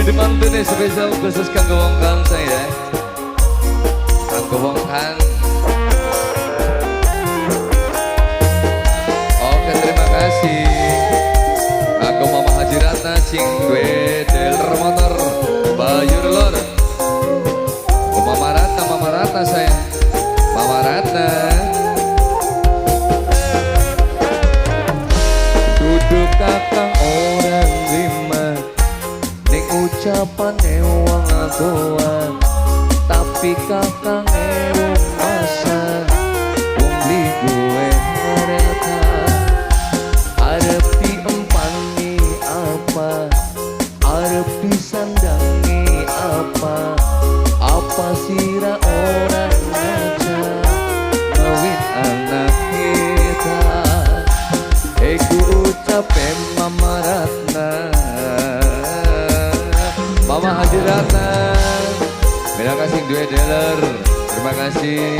Dudu mantune spesial khusus kanggo wong kan saya. Kanggo wong kan. Oke, terima kasih. Kanggo Mama Haji Ratna sing duwe dealer motor Bayur Lor. Kanggo Mama Ratna saya. Mama Ratna. Duduk kakang orang lima ning ucapane wong tua, tapi kakang masa wong beli duwe harta. Arep diempani apa, arep disandangi apa, apa sira ora ngaca ngawin anak kita. Iku ucape Mama Ratna, Mama Haji Ratna. Terima kasih duwe dealer. Terima kasih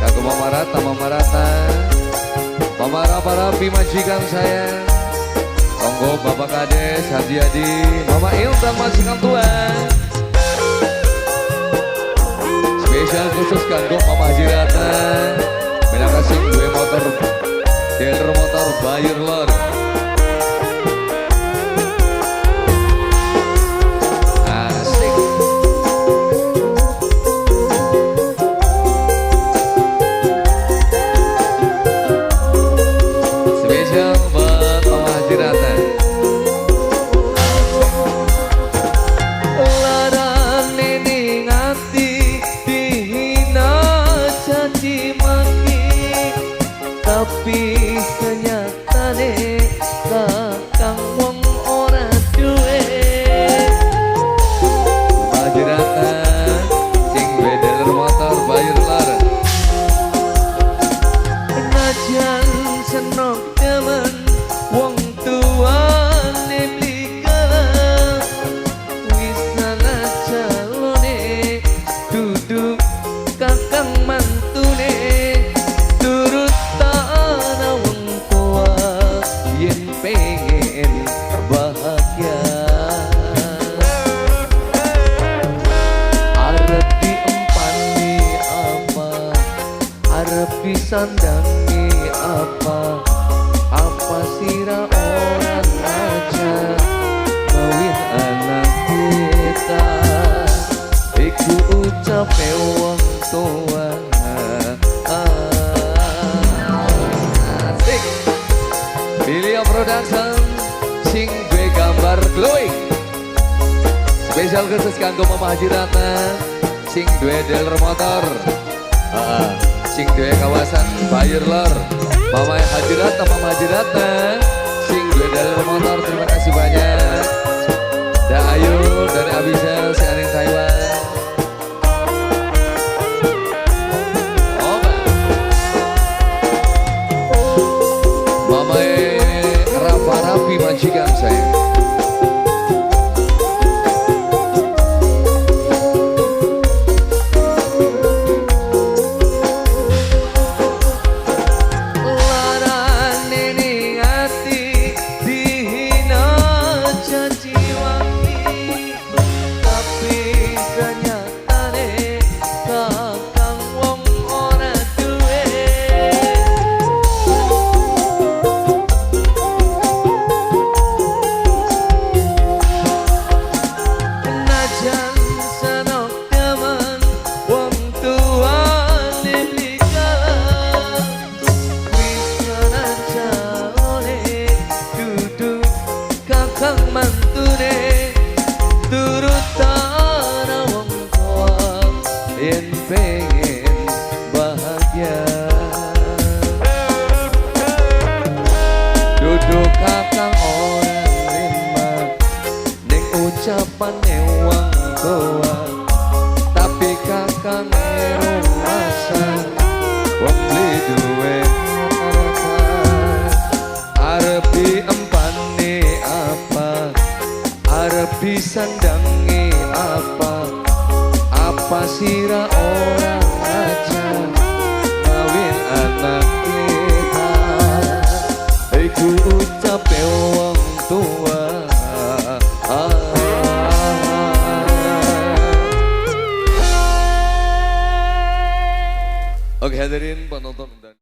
kanggo Mama Ratna, Mama Ratna. Mama Rapi Rapi majikan saya. Monggo Bapak Kades, Haji Adi, Mama Ilham majikan tua. Spesial khusus kanggo Mama Haji Ratna. Terima kasih duwe motor dealer motor Bayur Lor. Asik. Spesial buat Mama Haji Ratna. Larane ning ati dihina caci maki, tapi senyatane kakang wong ora duwe. Mama Haji Ratna sing duwe dealer motor Bayur Lor. Najan senok demen wong tuane beli kalah, wis ana calone duduk kakang mantune, turut ana wong tua yen pengen bahagia. Arep diempani apa, arep disandangi apa, apa sira ora ngaca ngawin anak kita. Iku ucape wong tua. Asik. Bilio Production sing duwe gambar glowing. Spesial khusus kanggo Mama Haji Ratna sing duwe dealer motor. Heeh, sing duwe kawasan Bayur Lor. Mama Haji Ratna, Mama Haji Ratna sing duwe dealer motor, terima kasih banyak. Da Ayu dari Abisel si Aning Taiwan. Oba. Mama Rafa Rapi majikan saya. Larane ning ati dihina caci maki, tapi senyatane kakang wong ora duwe. Najan senok demen wong tuane beli kalah, wis ana calone duduk kakang mantune, turut ana wong tua yen pengen bahagia. Duduk kakang ora lima ning ucapane wong tua, tapi kakang rumasa wong beli duwe harta. Arep diempani apa, arep disandangi apa, apa sira ora ngaca ngawin anak kita. Iku ucape wong tua. Ah. Hadirin penonton.